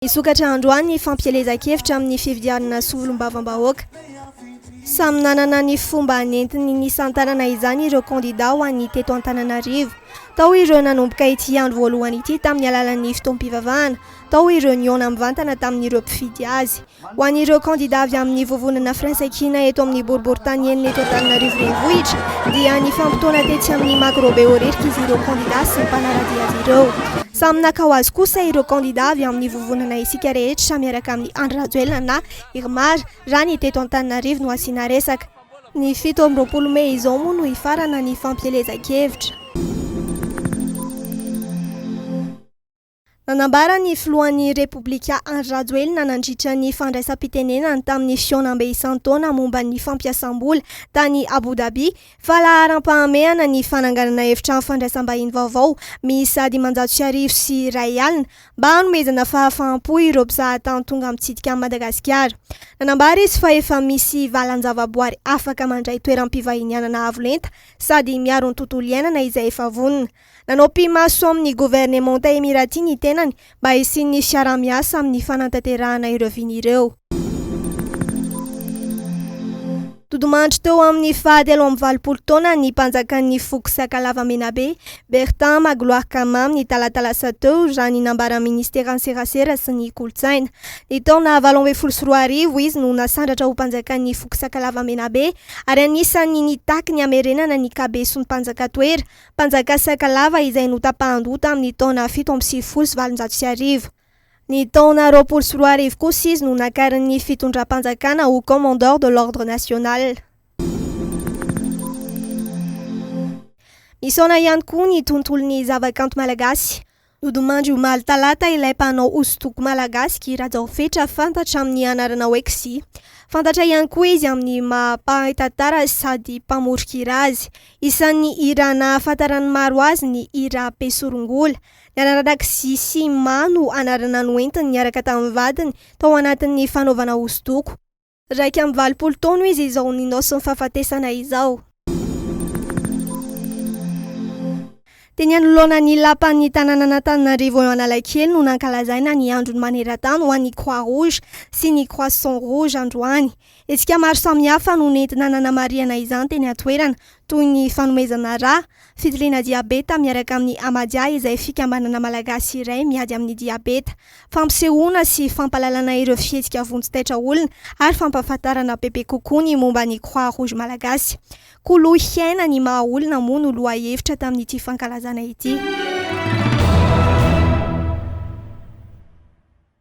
Nisokatra androany ny fampielezan-kevitra amin'ny fifidianana solombavambahoaka. Samy nanana ny fomba nentiny nisantarana izany ireo kandida ho an'ny teto Antananarivo. Tao ireo nanomboka ity andro voalohany ity tamin'ny alalan'ny fotoam-pivavahana, tao ireo nihaona mivantana tamin'ireo mpifidy azy. Ho an'ireo kandida avy amin'ny vovonana Firaisankina eto amin'ny boriborintany enina eto Antananarivo Renivohitra dia nifampitaona tetsy amin'ny Magro Behoririka izy ireo kandida sy ny mpanara-dia azy ireo. Samy naka ho azy kosa ireo kandida avy amin'ny vovonana Isika Rehetra miaraka amin'i Andry Rajoelina na Irmar raha ny teto Antananarivo no asiana resaka. Ny 27 mey izao moa no hifarana ny fampielezan-kevitra. Nanambara ny filohan'ny Repoblika Andry Rajoelina nandritra ny fandraisam-pitenenany tamin'ny fihaonambe isan-taona momba ny fampiasam-bola tany Abu Dhabi fa laharam-pahamehana ny fananganana efitrano fandraisam-bahiny vaovao miisa 1051 mba hanomezana fahafaham-po ireo mpizahatany tonga mitsidika an'i Madagasikara. Nanambara izy fa efa misy valan-javaboary afaka mandray toeram-pivahinianana avo lenta sady miaro ny tontolo iainana izay efa vonona. Nanao pi-maso amin'ny governemanta Emirati ny tenany mba hisian'ny fiaraha-miasa amin'ny fanatanterahana ireo vina ireo. Todimandry teo amin'ny faha 83 taona ny mpanjakan'ny foko Sakalava Menabe, Bertin Magloire Kamamy ny talata lasa teo raha ny nambaran'ny ministeran'ny serasera sy ny kolontsaina. Ny taona 2018 izy no nasandratra ho mpanjakan'ny foko Sakalava Menabe ary anisan'ny nitaky ny hamerenana ny kabeson'ny mpanjaka Toera Mpanjaka Sakalava izay notapahan-doha tamin'ny taona 1897. Ny taona 2020 kosa izy no nakarin'ny fitondram-panjakana ho Commandeur de l'Ordre National. Misaona ihany koa ny tontolon'ny zavakanto malagasy. Nodimandry omaly talata ilay mpanao hosodoko malagasy Guy Rajaofetra fantatra amin'ny anarana hoe Xi. Fantatra ihany koa izy amin'ny maha mpahay tantara sady mpamoron-kira azy. Isan'ny hira nahafantaran'ny maro azy ny hira Besorongola. Ny anarana Xi sy Ma no anarana noentiny niaraka tamin'ny vadiny tao anatin'ny fanaovana hosodoko. 81 taona izy izao ninaosin'ny fahafatesana izao. Teny anoloana ny lapan'ny tanànan'Antananarivo eo Analakely no nankalazaina ny andron'ny maneran-tany ho an'ny Croix Rouge sy ny Croissant Rouge androany. Hetsika maro samihafa no nentina nanamarihana izany teny an-toerana toy ny fanomezana rà, fitiliana diabeta miaraka amin'ny Amadia izay fikambanana malagasy iray miady amin'ny diabeta, fampisehoana sy fampahalalana ireo fihetsika vonjy taitra olona ary fampahafantarana bebe kokoa ny momba ny Croix Rouge Malagasy. Koloy hiaina ny maha olona moa no lohahevitra tamin'ity fankalazana ity.